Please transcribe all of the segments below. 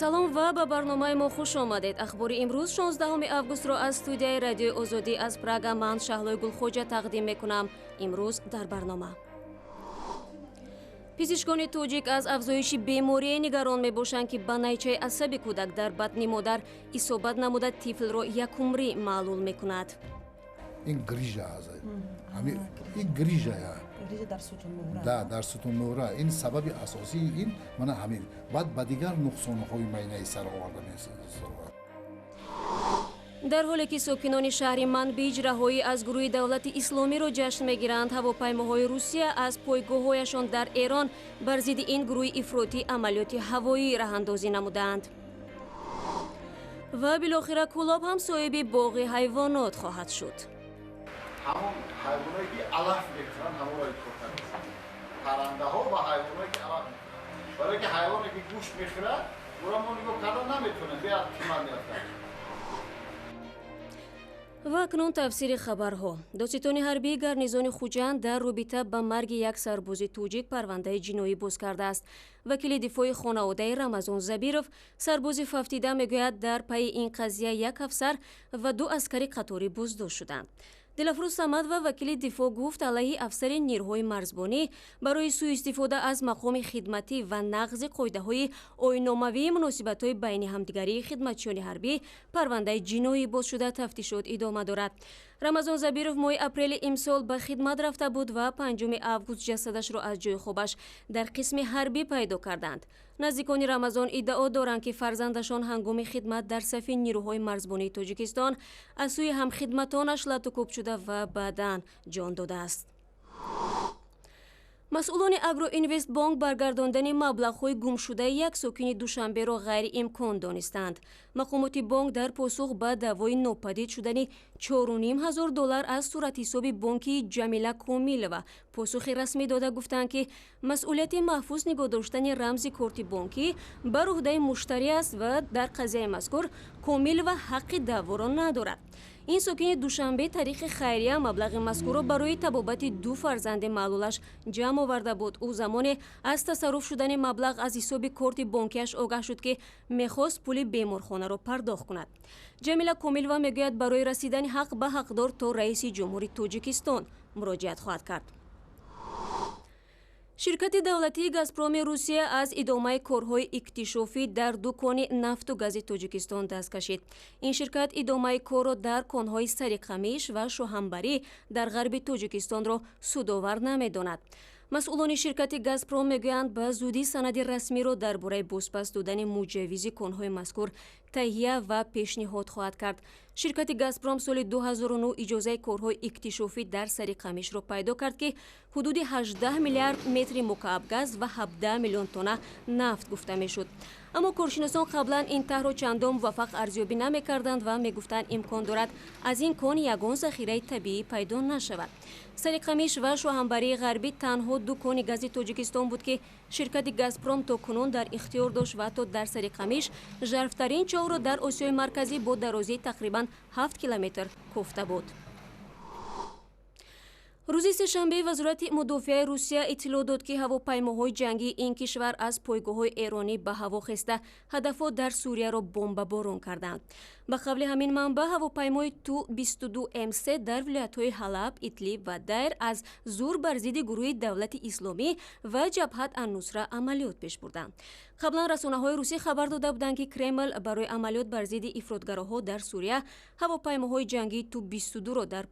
Салом ва ба барномаи мо хуш омадед. Ахбори имрӯз, 16 августро, аз студияи Радиои Озодӣ аз Прага ман, Шаҳлои Гулхоҷа, тақдим мекунам. Имрӯз дар барнома: пизишкони тоҷик аз афзоиши беморие нигарон мебошанд, ки ба найчаи асаби кӯдак дар батни модар исобат намуда, тифлро якумрӣ маълул мекунад. Ин грижа аст, ин грижа дар сутунмуҳра. Ин сабаби асосии ин мана ҳамин. Баъд ба дигар нуқсонҳои майнаи сар оварда месозад. Дар ҳоле ки сокинони шаҳри Манбиҷ раҳоӣ аз гурӯҳи Давлати Исломиро ҷашн мегиранд, ҳавопаймоҳои Русия аз пойгоҳҳояшон дар Эрон бар зидди ин гурӯҳи ифротӣ амалиёти ҳавоӣ раҳандозӣ намуданд. Ва билохира, Кӯлоб ҳам соҳиби боғи ҳайвонот хоҳад шуд. Ҳамон ҳайвоное, ки алаф мехӯранд, ҳамонро интихоб кардем: паррандаҳо ва ҳайвоное, ки алаф мехӯранд, барое ки ҳайвоне, ки гӯшт мехӯрад, ӯро мо нигоҳ карда наметавонем, беҳад қимат меафтад. Ва акнун тафсири хабарҳо. Додситони ҳарбии гарнизони Хуҷанд дар робита ба марги як сарбози тоҷик парвандаи ҷиноӣ боз кардааст. Вакили дифои хонаводаи Рамазон Забиров, сарбози фавтида, мегӯяд, дар пайи ин қазия як афсар ва ду аскари қаторӣ боздошт шуданд. Дилафрӯз Самадова, вакили дифоъ, гуфт, алайҳи афсари нирӯҳои марзбонӣ барои сӯистифода аз мақоми хидматӣ ва нақзи қоидаҳои оинномавии муносибатҳои байни ҳамдигарии хидматчиёни ҳарбӣ парвандаи ҷиноӣ боз шуда, тафтишот идома дорад. Рамазон Забиров моҳи апрели имсол ба хидмат рафта буд ва 5 август ҷасадашро аз ҷои хобаш дар қисми ҳарбӣ пайдо карданд. Наздикони Рамазон иддао доранд, ки фарзандашон ҳангоми хидмат дар сафи нирӯҳои марзбонии Тоҷикистон аз сӯи ҳамхидматонаш латукӯб шуда ва баъдан ҷон додааст. Масъулони Агроинвестбонк баргардондани маблағҳои гумшудаи як сокини Душанберо ғайриимкон донистанд. Мақомоти бонк дар посух ба даъвои нопадид шудани 4,5 ҳазор доллар аз суратҳисоби бонкии Ҷамила Комилова посухи расмӣ дода, гуфтанд, ки масъулияти маҳфуз нигоҳ доштани рамзи корти бонкӣ бар уҳдаи муштарӣ аст ва дар қазияи мазкур Комилова ҳаққи даъворо надорад. Ин сокини Душанбе тариқи хайрия маблағи мазкурро барои табобати ду фарзанди маълулаш ҷамъ оварда буд. Ӯ замоне аз тасарруф шудани маблағ аз ҳисоби корти бонкиаш огаҳ шуд, ки мехост пули беморхонаро пардохт кунад. Ҷамила Комилова мегӯяд, барои расидани ҳақ ба ҳақдор то раиси ҷумҳури Тоҷикистон муроҷиат хоҳад кард. Ширкати давлатии Газпроми Русия аз идомаи корҳои иктишофӣ дар ду кони нафту гази Тоҷикистон даст кашид. Ин ширкат идомаи корро дар конҳои Сариқамиш ва Шоҳамбарӣ дар ғарби Тоҷикистонро судовар намедонад. Масъулони ширкати Газпром мегӯянд, ба зудӣ санади расмиро дар бораи бозпас додани муҷаввизи конҳои мазкур таҳия ва пешниҳод хоҳад кард. Ширкати Газпром соли 2009 иҷозаи корҳои иктишофӣ дар Сариқамишро пайдо кард, ки ҳудуди 18 миллиард метри мукааб газ ва 17 миллион тонна нафт гуфта мешуд. Аммо коршиносон қаблан ин таҳро чандон муваффақ арзёбӣ намекарданд ва мегуфтанд, имкон дорад, аз ин кон ягон захираи табиӣ пайдо нашавад. Сариқамиш ва Шоҳамбарии Ғарбӣ танҳо ду кони гази Тоҷикистон буд, ки ширкати Газпром то кунун дар ихтиёр дошт ва ҳатто дар Сариқамиш жарфтарин чоҳро дар Осиёи Марказӣ бо дарозии тақрибан 7 километр кофта буд. Рӯзи сешанбе Вазорати мудофиаи Русия иттилоъ дод, ки ҳавопаймоҳои ҷангии ин кишвар аз пойгоҳҳои эронӣ ба ҳаво хеста, ҳадафҳо дар Сурияро бомбаборон карданд. Ба қавли ҳамин манбаъ, ҳавопаймои Ту 22 МС дар вилоятҳои Ҳалаб, Идлиб ва Дайр аз Зур бар зидди гурӯҳи Давлати Исломӣ ва Ҷабҳат Аннусра амалиёт пеш бурданд. Қаблан расонаҳои русӣ хабар дода буданд, ки Кремл барои амалиёт бар зидди ифротгароҳо дар Сурия ҳавопаймоҳои ҷангии Ту 22-ро дар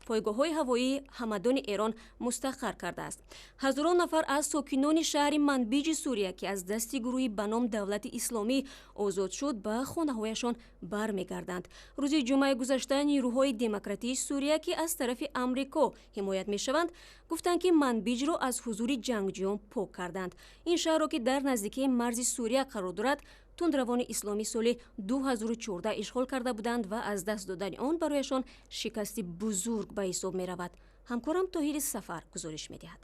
пойгоҳҳои ҳавоии Ҳамадони Эрон мустақар кардааст. Ҳазорон нафар аз сокинони шаҳри Манбиҷи Сурия, ки аз дасти гурӯҳи ба ном Давлати Исломӣ озод шуд, ба хонаҳояшон бармегарданд. Рӯзи ҷумъаи гузашта нирӯҳои демократии Сурия, ки аз тарафи Амрико ҳимоят мешаванд, гуфтанд, ки Манбиҷро аз ҳузури ҷангҷӯён пок карданд. Ин шаҳрро, ки дар наздикии марзи Сурия қарор дорад, тундравони исломӣ соли 2014 ишғол карда буданд ва аз даст додани он барояшон шикасти бузург ба ҳисоб меравад. Ҳамкорам Тоҳири Сафар гузориш медиҳад.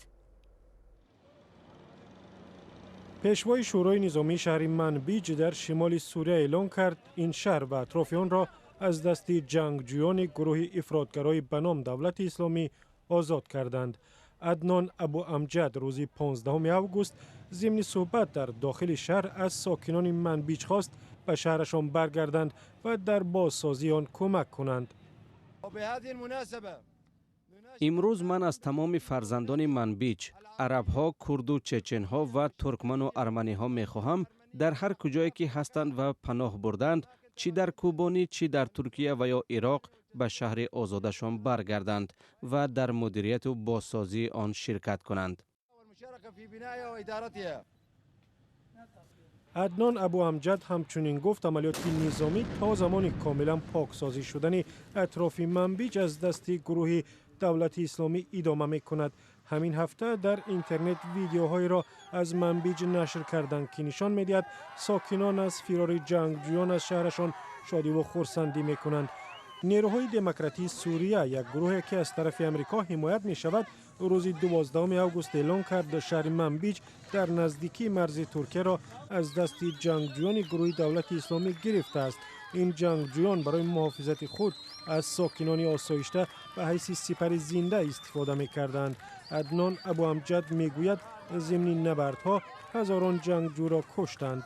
Пешвои шӯрои низомии шаҳри Манбиҷ дар шимоли Сурия эълон кард, ин шаҳр ва атрофи онро аз дасти ҷангҷӯёни гурӯҳи ифротгарои ба ном Давлати Исломӣ озод карданд. Аднон Абу Амҷад рӯзи 15 август зимни суҳбат дар дохили шаҳр аз сокинони Манбиҷ хост ба шаҳрашон баргарданд ва дар бозсозии он кӯмак кунанд. Имрӯз ман аз тамоми фарзандони Манбиҷ, арабҳо, курду чеченҳо ва туркману арманиҳо мехоҳам дар ҳар куҷое ки ҳастанд ва паноҳ бурданд, чӣ дар Кубонӣ, чӣ дар Туркия ва ё Ироқ, ба шаҳри озодашон баргарданд ва дар мудирияту бозсозии он ширкат кунанд. Аднон Абу Амҷад ҳамчунин гуфт, амалиёти низомӣ то замони комилан поксозӣ шудани атрофи Манбиҷ аз дасти гурӯҳи Давлати Исломӣ идома мекунад. Ҳамин ҳафта дар интернет видеоҳоеро аз Манбиҷ нашр карданд, ки нишон медиҳад сокинон аз фирори ҷангҷӯён аз шаҳрашон шодиву хурсандӣ мекунанд. Нерӯҳои демократии Сурия, як гурӯҳе ки аз тарафи Амрико ҳимоят мешавад, рӯзи 12 август эълон кард шаҳри Манбиҷ дар наздикии марзи Туркияро аз дасти ҷангҷӯёни гурӯҳи Давлати Исломӣ гирифтааст. Ин ҷангҷӯён барои муҳофизати худ аз сокинони осоишта ба ҳайси сипари зинда истифода мекарданд. Аднон Абу Амҷад мегӯяд, зимни набардҳо ҳазорон ҷангҷӯро куштанд.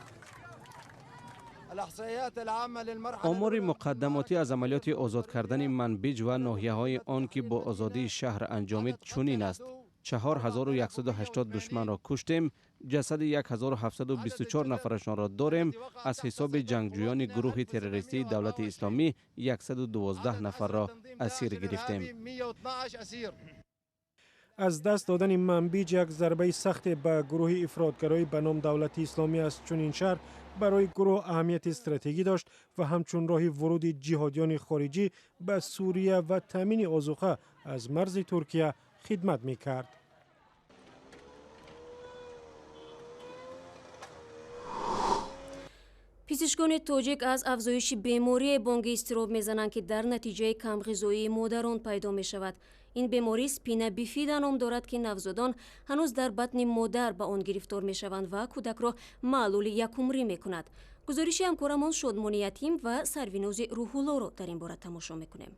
Омори муқаддамотӣ аз амалиёти озод кардани Манбиҷ ва ноҳияҳои он, ки бо озодии шаҳр анҷомид, чунин аст. 4180 душманро куштем, ҷасади 1724 нафарашонро дорем, аз ҳисоби ҷангҷӯёни гурӯҳи террористии Давлати Исломӣ 112 нафарро асир гирифтем. Аз даст додани Манбиҷ як зарбаи сахте ба гурӯҳи ифротгароӣ ба ном Давлати Исломӣ аст, чун ин шаҳр барои гурӯҳ аҳамияти стратегӣ дошт ва ҳамчун роҳи вуруди ҷиҳодиёни хориҷӣ ба Сурия ва таъмини озуқа аз марзи Туркия хидмат мекард. Пизишкони тоҷик аз афзоиши беморие бонги изтироб мезананд, ки дар натиҷаи камғизоии модарон пайдо мешавад. Ин беморӣ спина бифида ном дорад, ки навзодон ҳанӯз дар батни модар ба он гирифтор мешаванд ва кӯдакро маълули якумрӣ мекунад. Гузориши ҳамкорамон Шодмони Ятим ва Сарвинози Рӯҳуллоро дар ин бора тамошо мекунем.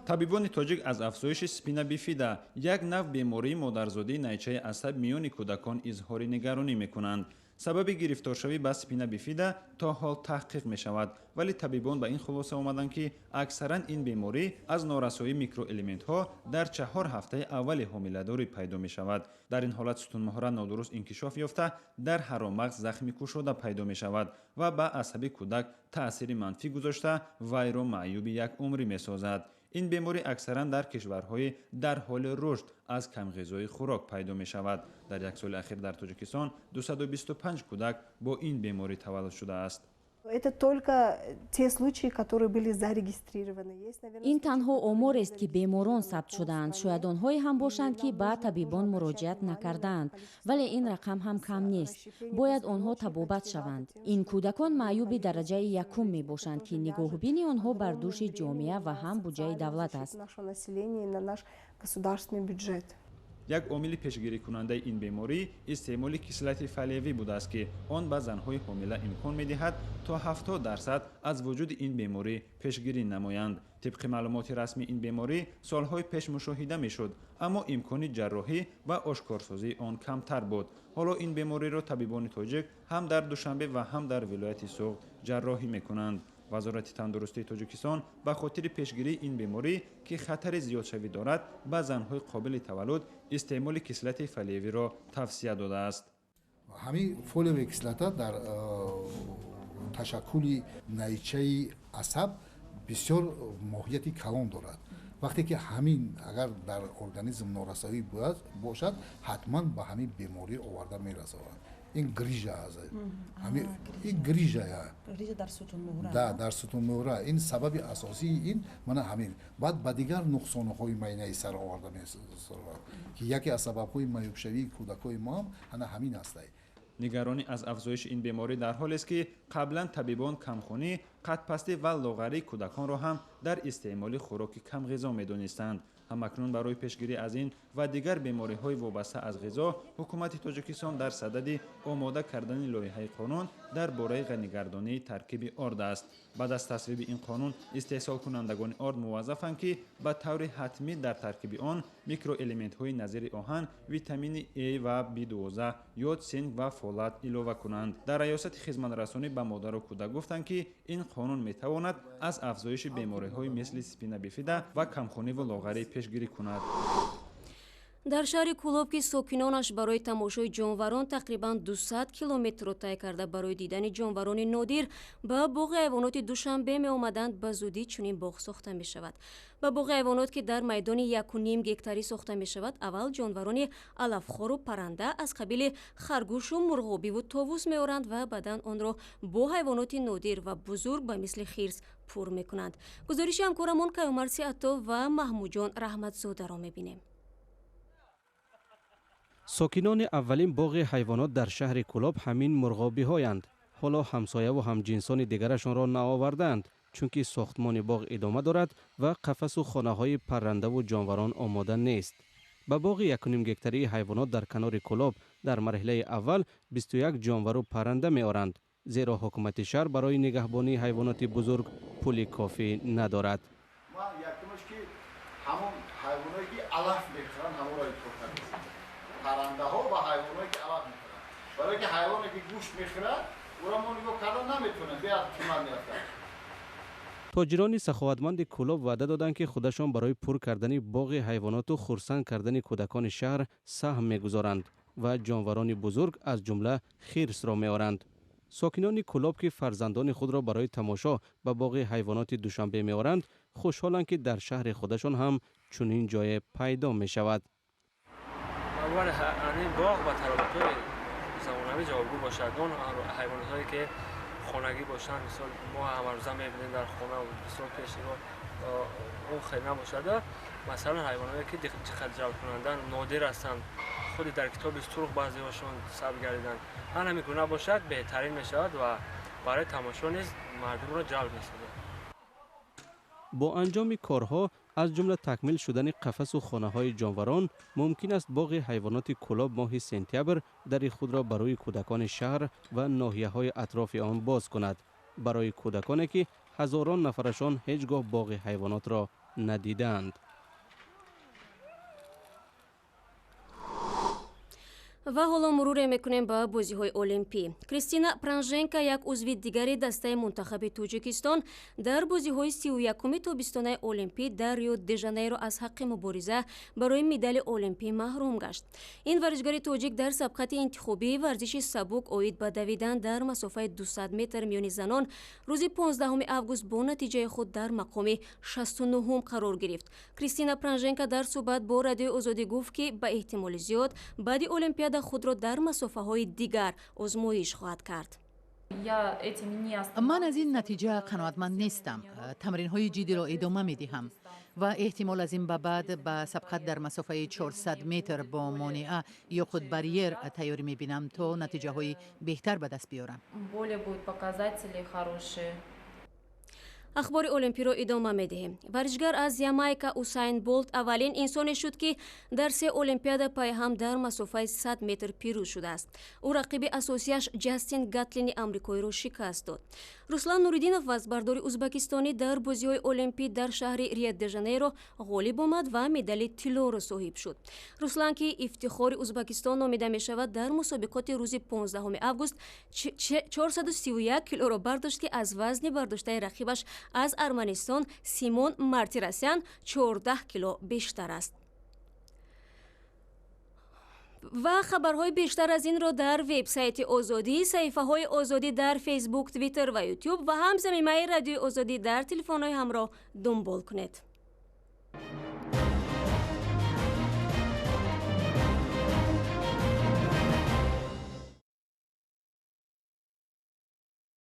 Табибони тоҷик аз афзоиши спина бифида, як нав бемории модарзодии найчаи асаб миёни кӯдакон, изҳори нигаронӣ мекунанд. Сабаби гирифторшавӣ ба спина бифида то ҳол таҳқиқ мешавад, вале табибон ба ин хулоса омаданд, ки аксаран ин беморӣ аз норасоии микроэлементҳо дар 4 ҳафтаи аввали ҳомиладорӣ пайдо мешавад. Дар ин ҳолат сутунмуҳра нодуруст инкишоф ёфта, дар ҳароммағз захми кушода пайдо мешавад ва ба асаби кӯдак таъсири манфӣ гузошта, вайро маъюби як умрӣ месозад. Ин беморӣ аксаран дар кишварҳои дар ҳоли рушд аз камғизои хӯрок пайдо мешавад. Дар як соли ахир дар Тоҷикистон 225 кӯдак бо ин беморӣ таваллуд шудааст. Это только те случаи, которые были зарегистрированы. Ин танҳо оморест, ки беморон сабт шудаанд. Шояд онҳое ҳам бошанд, ки ба табибон муроҷиат накардаанд, вале ин рақам ҳам кам нест. Бояд онҳо табобат шаванд. Ин кӯдакон маъюби дараҷаи якум мебошанд, ки нигоҳубини онҳо бар дӯши ҷомеа ва ҳам буҷаи давлат аст. Як омили пешгирикунандаи ин беморӣ истеъмоли кислоти фолиевӣ будааст, ки он ба занҳои ҳомила имкон медиҳад то 70% аз вуҷуди ин беморӣ пешгирӣ намоянд. Тибқи маълумоти расмӣ, ин беморӣ солҳои пеш мушоҳида мешуд, аммо имкони ҷарроҳӣ ва ошкорсозии он камтар буд. Ҳоло ин бемориро табибони тоҷик ҳам дар Душанбе ва ҳам дар вилояти Суғд ҷарроҳӣ мекунанд. Вазорати тандурустии Тоҷикистон ба хотири пешгирии ин беморӣ, ки хатари зиёдшавӣ дорад, ба занҳои қобили таваллуд истеъмоли кислоти фолиевиро тавсия додааст. Ҳамин фолиевая кислота дар ташаккули найчаи асаб бисёр моҳияти калон дорад. Вақте ки ҳамин агар дар организм норасоӣ бошад, ҳатман ба ҳамин беморӣ оварда мерасонад. Ин грижа аст. Ин грижа дар сутунмуҳра. Да, дар сутунмуҳра. Ин сабаби асосии ин мана ҳамин. Баъд ба дигар нуқсонҳои майнаи сар оварда мерасонад, ки яке аз сабабҳои маъюбшавии кӯдакҳои мо ҳам ана ҳамин аст. Нигаронӣ аз афзоиши ин беморӣ дар ҳолест, ки қаблан табибон камхунӣ Қадпастӣ ва лоғарии кӯдаконро ҳам дар истеъмоли хӯроки камғизо медонистанд. Ҳамакнун барои пешгирӣ аз ин ва дигар бемориҳои вобаста аз ғизо ҳукумати Тоҷикистон дар садади омода кардани лоиҳаи қонун дар бораи ғанигардонии таркиби орд аст. Баъд аз тасвиби ин қонун истеҳсолкунандагони орд муваззафанд, ки ба таври ҳатмӣ дар таркиби он микроэлементҳои назири оҳан, витамини Е ва B12, йод, синк ва фолат илова кунанд. Дар раёсати хизматрасонӣ ба модару кӯдак гуфтанд, ки ин қонун метавонад аз афзоиши бемориҳои мисли спина бифида ва камхуниву лоғарӣ пешгирӣ кунад. Дар шаҳри Кӯлоб, ки сокинонаш барои тамошои ҷонварон тақрибан 200 километрро тай карда барои дидани ҷонварони нодир ба боғи ҳайвоноти Душанбе меомаданд, ба зудӣ чунин боғ сохта мешавад. Ба боғи ҳайвонот, ки дар майдони 1,5 гектарӣ сохта мешавад, аввал ҷонварони алафхору парранда аз қабили харгӯшу мурғобиву товус меоранд ва баъдан онро бо ҳайвоноти нодир ва бузург ба мисли хирс пур мекунанд. Гузориши ҳамкорамон Каюмарси Ато ва Маҳмудҷон Раҳматзодаро мебинем. Сокинони аввалин боғи ҳайвонот дар шаҳри Кӯлоб ҳамин мурғобиҳоянд. Ҳоло ҳамсояву ҳамҷинсони дигарашонро наовардаанд, чунки сохтмони боғ идома дорад ва қафасу хонаҳои паррандаву ҷонварон омода нест. Ба боғи 1,5 гектарии ҳайвонот дар канори Кӯлоб дар марҳилаи аввал 21 ҷонвару парранда меоранд, зеро ҳукумати шаҳр барои нигаҳбонии ҳайвоноти бузург пули кофӣ надорад. Ман якумаш ки ҳамон ҳайвоное ки алаф мехӯранд, ҳамонро интихоб кардем. Паррандаҳо ва ҳайвоное ки алаф мехӯранд. Барое ки ҳайвоне ки гӯшт мехӯрад, ӯро мо нигоҳ карда наметавонем, беҳад қимат меафтад. Тоҷирони саховатманди Кӯлоб ваъда доданд, ки худашон барои пур кардани боғи ҳайвоноту хурсанд кардани кӯдакони шаҳр саҳм мегузоранд ва ҷонварони бузург аз ҷумла хирсро меоранд. Сокинони Кӯлоб, ки фарзандони худро барои тамошо ба боғи ҳайвоноти Душанбе меоранд, хушҳоланд, ки дар шаҳри худашон ҳам чунин ҷое пайдо мешавад. Ин боғ ба талаботҳои замонавӣ ҷавобгӯ бошад. Он ҳайвонотҳое ки хонагӣ бошанд, мисол мо ҳамарӯза мебинем дар хона, мисол пеши мо он хел набошад. Масалан, ҳайвонҳое ки диққатҷалбкунанда нодир ҳастанд, худи дар китоби сурх баъзеҳошон сабт гардиданд. Ҳар ҳамин гуна бошад, беҳтарин мешавад ва барои тамошо низ мардумро ҷалб месозад. Бо анҷоми корҳо, аз ҷумла такмил шудани қафасу хонаҳои ҷонварон, мумкин аст боғи ҳайвоноти Кӯлоб моҳи сентябр дари худро барои кӯдакони шаҳр ва ноҳияҳои атрофи он боз кунад, барои кӯдаконе ки ҳазорон нафарашон ҳеҷ гоҳ боғи ҳайвонотро надидаанд. Ва ҳоло муруре мекунем ба бозиҳои олимпӣ. Кристина Пранженко, як узви дигари дастаи мунтахаби Тоҷикистон, дар бозиҳои 31-уми тобистонаи олимпӣ дар Рио де Жанейро аз ҳаққи мубориза барои медали олимпӣ маҳрум гашт. Ин варзишгари тоҷик дар сабқати интихобии варзиши сабук оид ба давидан дар масофаи 200 метр миёни занон рӯзи 15 август бо натиҷаи худ дар мақоми 69-ум қарор гирифт. Кристина Пранженко дар суҳбат бо Радиои Озодӣ гуфт, ки ба эҳтимоли зиёд баъди олимпиада худро дар масофаҳои дигар озмоиш хоҳад кард. Ман аз ин натиҷа қаноатманд нестам. Тамринҳои ҷиддиро идома медиҳам ва эҳтимол аз ин ба баъд ба сабқат дар масофаи 400 метр бо монеа ё худ барьер тайёрӣ мебинам, то натиҷаҳои беҳтар ба даст биёрам. Ахбори олимпиро идома медиҳем. Варзишгар аз Ямайка Усайн Болт аввалин инсоне шуд, ки дар се олимпиада пайҳам дар масофаи 100 метр пирӯз шудааст. Ӯ рақиби асосияш Ҷастин Гатлини амрикоиро шикаст дод. Руслан Нуриддинов, вазбардори узбакистонӣ, дар бозиҳои олимпӣ дар шаҳри Рио де Жанейро ғолиб омад ва медали тиллоро соҳиб шуд. Руслан, ки ифтихори Узбакистон номида мешавад, дар мусобиқоти рӯзи 15 август 431 килоро бардошт, ки аз вазни бардоштаи рақибаш аз Арманистон Симон Мартиросян 14 кило бештар аст. Ва хабарҳои бештар аз инро дар вебсайти Озодӣ, саҳифаҳои Озодӣ дар Фейсбук, Твиттер ва Ютуб ва ҳам замимаи Радиои Озодӣ дар телефонҳои ҳамроҳ дунбол кунед.